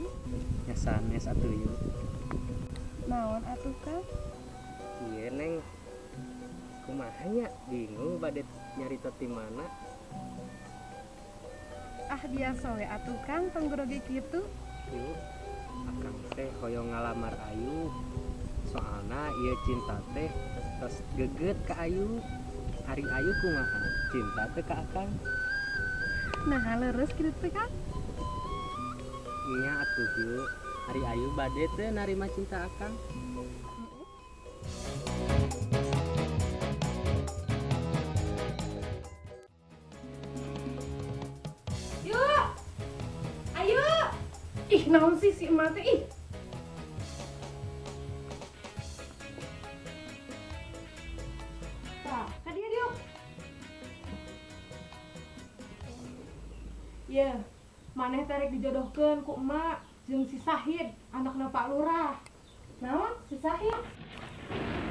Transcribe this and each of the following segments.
abdi? Ya sanes atuh yuk. Naon atuh Kang? Iya Neng. Kumaha nya bingung bade nyarita ti mana. Ah biasa we atuh Kang tong grogi kitu. Yuk, akang teh hoyong ngalamar Ayu. Soalna ieu cinta teh tos geget ka Ayu. Ari Ayu kumaha? Cinta teh ka akang. Nah, leres kitu teh Kang. Nya atuh yuk. Ari Ayu bade teh narima cinta akang. Yuk. Ayo. Ih, naon sih si emak teh ih. Tah, ka dieu diuk. Ye, maneh teh rek dijodohkeun ku emak jeung si Sahid, anakna Pak Lurah. Naon si Sahid?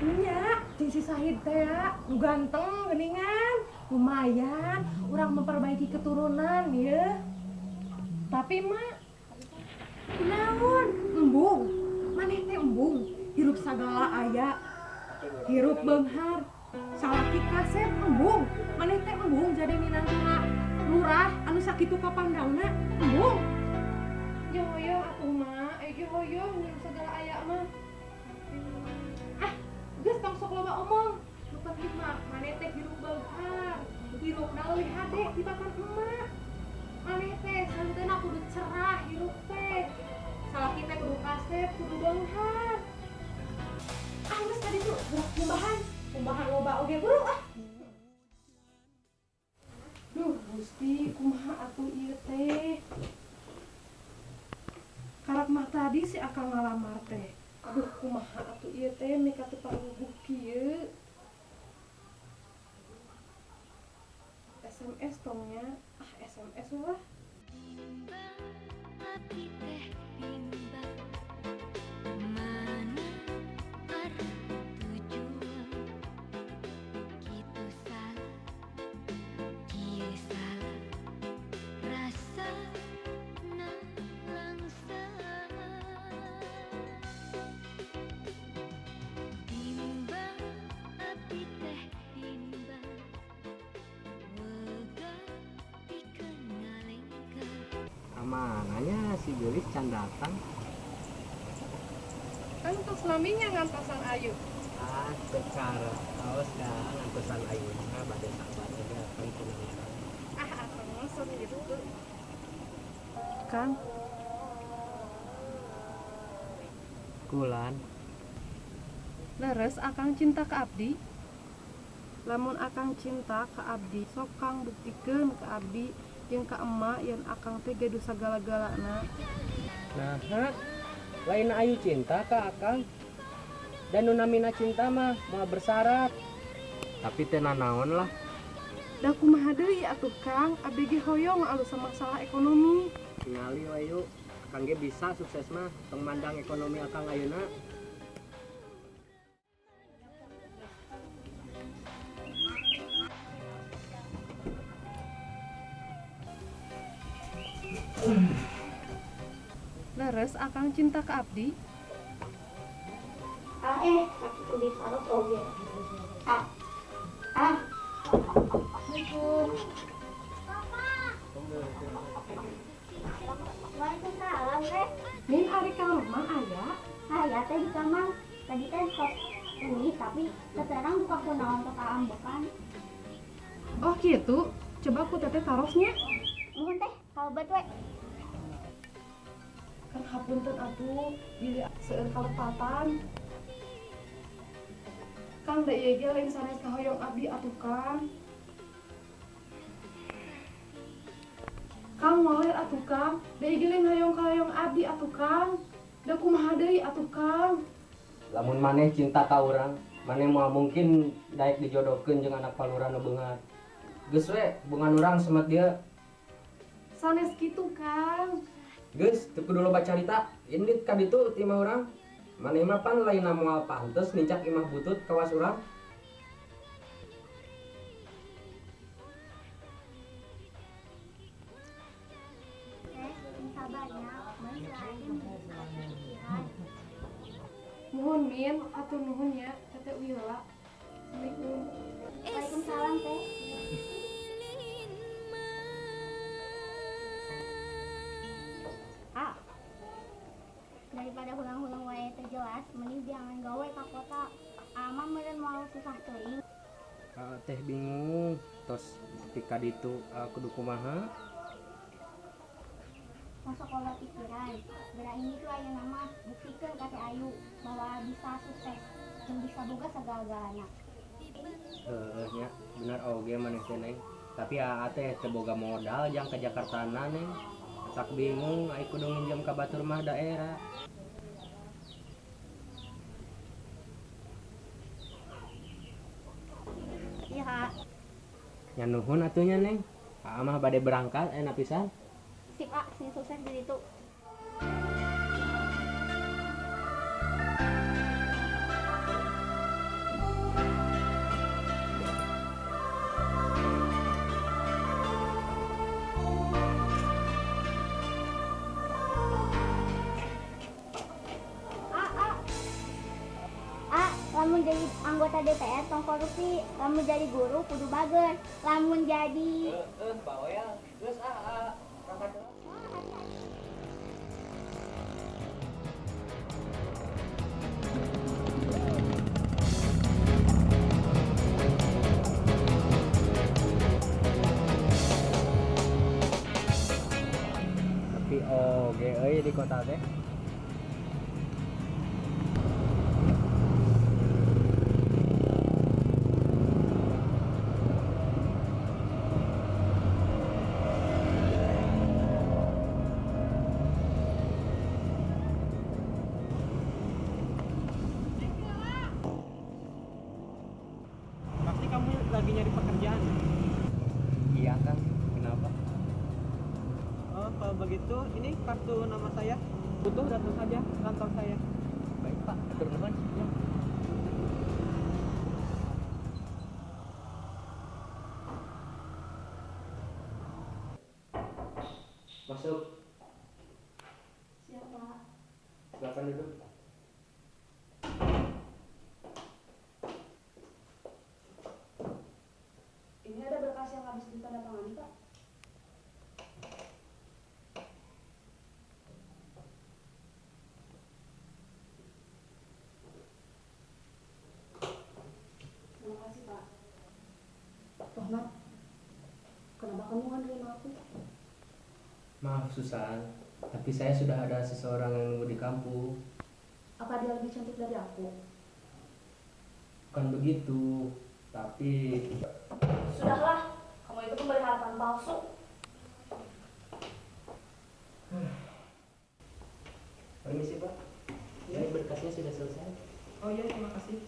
Nya, jeung si Sahid teh nu ganteng geuningan, lumayan urang memperbaiki keturunan ye. Tapi emak kunaon? Embung. Maneh teh embung, hirup sagala aya. Hirup beunghar, salaki kasep embung. Maneh teh embung jadi minantuna lurah anu sakitu kapandangna embung. Ya hoyong atuh mak, ge hoyong hirup sagala aya mah. Ah, geus tong sok loba omong. Nu penting mah maneh teh hirup beunghar, hirupna leuwih hade tibatan emak. Maneh teh sahenteuna kudu cerah hirup teh. Salaki teh kudu kasep, kudu beunghar. Ah, geus tadi tuh kumbahan, kumbahan loba oge buru ah. Duh, Gusti, kumaha atuh ieu teh? Karak mah tadi si akang ngalamar teh. Aduh, kumaha atuh ieu teh mika teu paruguh kieu. SMS tongnya, ah SMS lah. Abdi teh bimbang mana arah tujuan kitu salah kieu salah rasa nalangsa bimbang abdi teh bimbang wegah pikeun ngalengkah. Amananya si Gelis can datang. Kan tos laminya ngantosan Ayu. Ah, secara aos dah ngantosan Ayu mah bade sabar aja kan kunaon. Ah, akang mah sok gitu. Kang. Kulan. Leres akang cinta ke abdi? Lamun akang cinta ke abdi, sok kang buktikeun ke abdi jeung ka emak yen akang teh gaduh sagala-galana. Nah, lain Ayu cinta ka akang. Dan nu namina cinta mah moal bersyarat. Tapi teu nanaon lah. Da kumaha deui atuh Kang, abdi ge hoyong alus masalah ekonomi. Tingali we yuk, akang ge bisa sukses mah tong mandang ekonomi akang ayeuna. Leres akang cinta ke abdi? Ah kaki di sarot oge. Ah. Ah. Assalamualaikum. Papa. Waalaikumsalam teh. Min ari ka rumah aya? Aya teh di kamar. Tadi teh sok ini tapi sekarang buka kunaon kaambekan. Oh gitu. Coba ku teteh tarosnya. Nuhun teh, kalebet we. Kan hapunten atuh bilih seueur kalepatan. Kang da ieu ge lain sanes kahoyong abdi atuh Kang. Kang waler atuh Kang, da ieu ge lain hoyong kahoyong abdi atuh Kang. Da kumaha deui atuh Kang. Lamun maneh cinta ka urang, maneh moal mungkin daek dijodohkeun jeung anak palura nu beunghar. Geus we, hubungan urang semet dieu. Sanes kitu Kang. Geus, teu kudu loba carita, indit ka ditu ti imah urang. Maneh mah pan lainna moal pantes nincak imah butut kawas urang. Teh, sabarnya, mun Nuhun Min, hatur nuhun ya, teteh uih heula. Assalamualaikum. Waalaikumsalam teh. Ah. Daripada hulang-hulang wae teu jelas, mending jangan gawe ka kota. Ama meureun moal susah teuing. Teh bingung, tos ketika ditu kudu kumaha? Masuk olah pikiran, berani itu aya nama buktikeun ka Teh Ayu bahwa bisa sukses dan bisa boga segala-galana. Heeh nya, bener oge maneh teh Neng. Tapi aa teh teu boga modal jang ka Jakartana Neng. Tak bingung ai kudu nginjem ka batur mah daerah. Iya. Nya nuhun atuh nya Neng. Aa mah bade berangkat enak pisan. Sip ah, sing sukses di situ. Lamun jadi anggota DPR tong korupsi, lamun jadi guru kudu bager, lamun jadi bawel, geus ah berangkat. Tapi oge euy di kota teh. Lagi nyari pekerjaan? Iya Kang, kenapa? Oh, kalau begitu ini kartu nama saya. Butuh datang saja ke kantor saya. Baik Pak, atur nuhun. Ya. Masuk. Siap Pak. Silakan duduk. Ini ada berkas yang habis ditandatangani, Pak. Terima kasih, Pak. Rohmat, kenapa kamu nggak nerima aku? Maaf, Susan, tapi saya sudah ada seseorang yang nunggu di kampung. Apa dia lebih cantik dari aku? Bukan begitu, tapi... Sudahlah, kamu itu pemberi harapan palsu. Permisi Pak, ya. Ini berkasnya sudah selesai. Oh iya, terima kasih.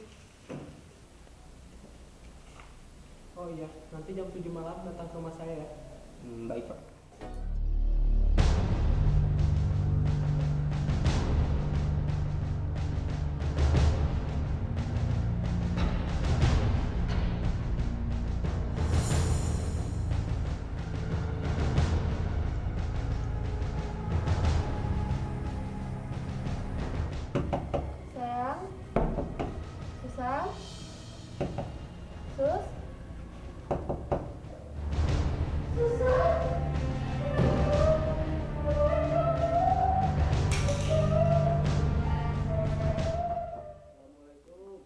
Oh iya, nanti jam 7 malam datang ke rumah saya ya. Baik Pak. Susan, Sus, Susan. Assalamualaikum.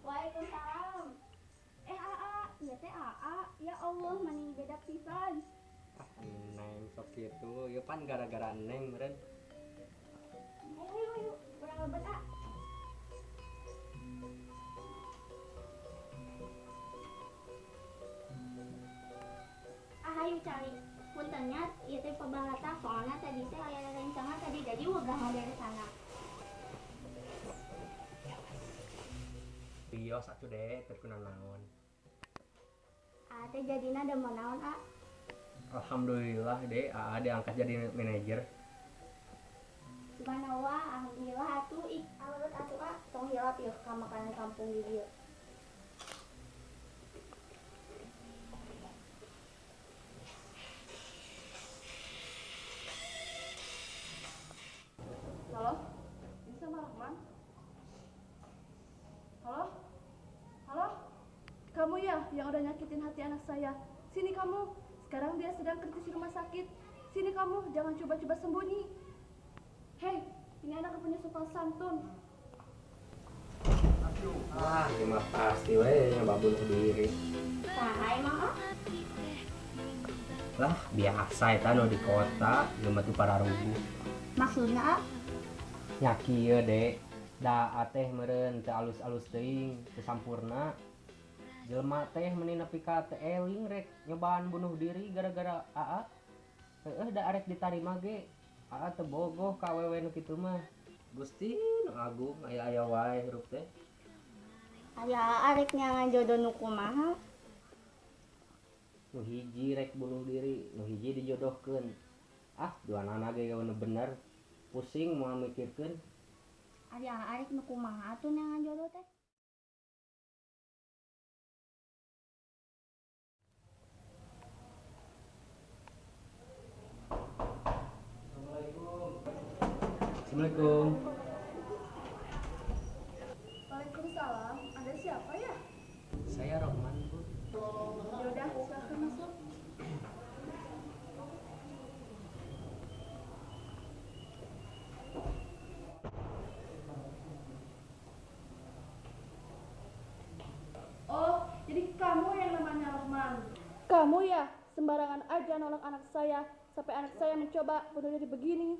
Waalaikumsalam. AA, ieu teh AA. Ya Allah, mani beda pisan. Ah, Neng sok kitu, ieu pan gara-gara Neng meureun. Ayo, ayo, kurang lebet ah. Ah, ayo cari. Puntennya ieu teh pabalata soalnya tadi teh aya rencana tadi jadi wegah dari sana. Bios atuh deh, teu kunaon. Ah, teh jadina da mau naon, ah? Alhamdulillah deh, AA diangkat jadi manajer. Subhanallah, alhamdulillah atuh ih, aleueut atuh ah, tong hilap yeuh ka makanan kampung di dieu. saya. Sini kamu, sekarang dia sedang kritis di rumah sakit. Sini kamu, jangan coba-coba sembunyi. Hei, ini anak punya sopan santun. Wah, ini mah pasti we nyoba bunuh diri. Saha emang ah? Lah, biasa eta nu di kota, jelema tuh pararuguh. Maksudnya ah? Nya kieu, Dek. Da teh meureun teu alus-alus teuing, teu sampurna. Jelema teh meuni nepi ka teu eling rek nyobaan bunuh diri gara-gara aa. Heueuh da arek ditarima ge. Aa teu bogoh ka awewe nu kitu mah. Gusti nu agung aya-aya wae hirup teh. Aya arek nyangan jodoh nu kumaha? Nu hiji rek bunuh diri, nu hiji dijodohkeun. Ah, duanana ge nu bener. Pusing moal mikirkeun. Ari arek nu kumaha atuh nyangan jodoh teh? Assalamualaikum. Assalamualaikum. Waalaikumsalam. Ada siapa ya? Saya Rohman, Bu. Yaudah, silakan masuk. Oh, jadi kamu yang namanya Rohman. Kamu ya, sembarangan aja nolak anak saya sampai anak saya mencoba bunuh diri begini.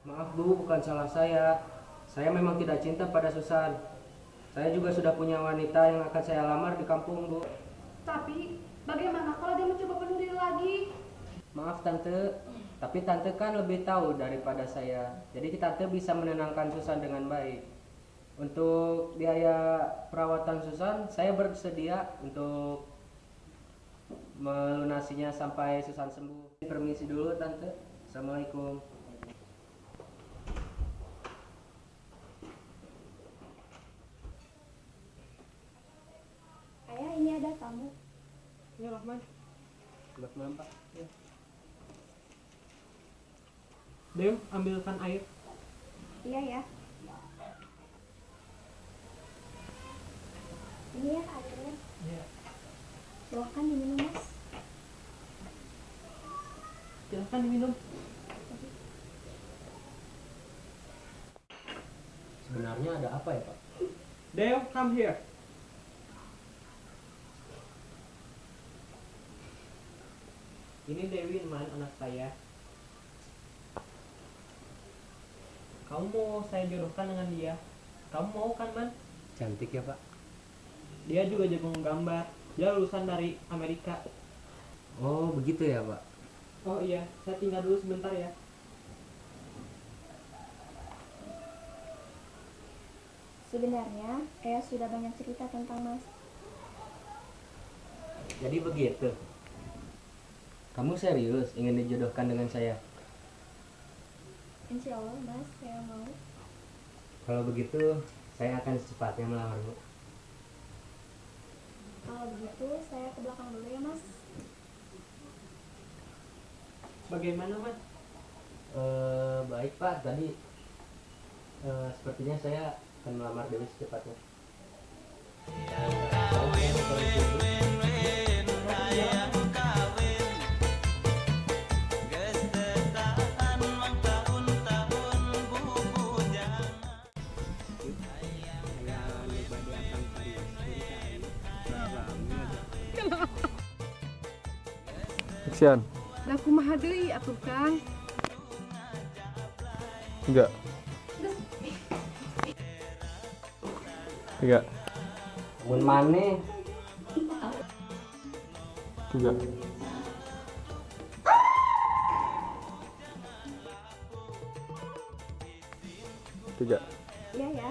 Maaf Bu, bukan salah saya. Saya memang tidak cinta pada Susan. Saya juga sudah punya wanita yang akan saya lamar di kampung, Bu. Tapi bagaimana kalau dia mencoba bunuh diri lagi? Maaf Tante, tapi Tante kan lebih tahu daripada saya. Jadi Tante bisa menenangkan Susan dengan baik. Untuk biaya perawatan Susan, saya bersedia untuk melunasinya sampai Susan sembuh. Permisi dulu Tante. Assalamualaikum. Ayah, ini ada tamu. Ya, Rahman. Selamat malam, Pak. Ya. Dew, ambilkan air. Iya ya. Ini ya airnya. Iya. Silakan diminum, Mas. Silakan diminum. Sebenarnya ada apa ya, Pak? Dew, come here. Ini Dewi, Man, anak saya. Kamu mau saya jodohkan dengan dia? Kamu mau kan, Man? Cantik ya, Pak? Dia juga jago gambar. Dia lulusan dari Amerika. Oh, begitu ya, Pak? Oh iya, saya tinggal dulu sebentar ya. Sebenarnya, Ayah sudah banyak cerita tentang Mas. Jadi begitu. Kamu serius ingin dijodohkan dengan saya? Insya Allah, Mas, saya mau. Kalau begitu, saya akan secepatnya melamarmu. Kalau begitu, saya ke belakang dulu ya, Mas. Bagaimana, Mas? Baik, Pak. Tadi sepertinya saya akan melamar Dewi secepatnya. Action. Da kumaha deui atuh, Kang? Enggak. Tiga. Mun maneh. Tiga. Tiga. Iya ya.